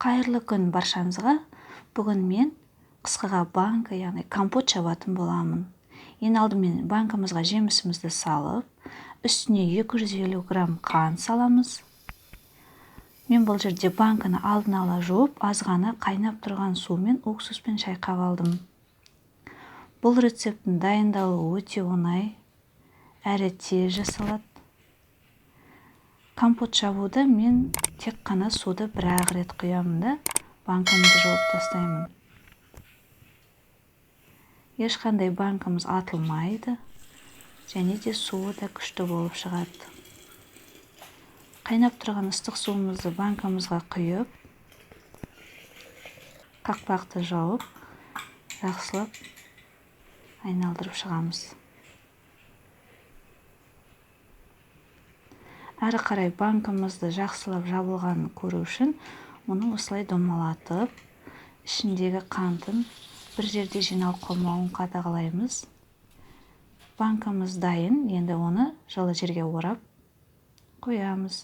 Қайырлы күн баршаңызға. Бүгін мен қысқыға банка, яғни компот шабатын боламын. Ең алдымен банкамызға жемісімізді салып, үстіне 250 грамм қант саламыз. Мен бұл жерде банканы алдын ала жуып, аз ғана қайнап тұрған сумен, уксуспен шайқап алдым. Бұл рецепттің дайындалуы өте оңай, әрі тез жасалады. Компот шабуда мен тек қана суды бір-ақ рет құямын да, банкамды жауып тастаймын. Ешқандай банкамыз атылмайды, және де суы да күшті болып шығады. Қайнап тұрған ыстық суымызды банкамызға құйып, қақпақты жауып, жақсылап айналдырып шығамыз. Әрі қарай банкамызды жақсылап жабылғанын көру үшін мұны осылай домалатып, ішіндегі қантын бір жерде жиналып қалмауын қадағалаймыз. Банкамыз дайын, енді оны жылы жерге орап қоямыз.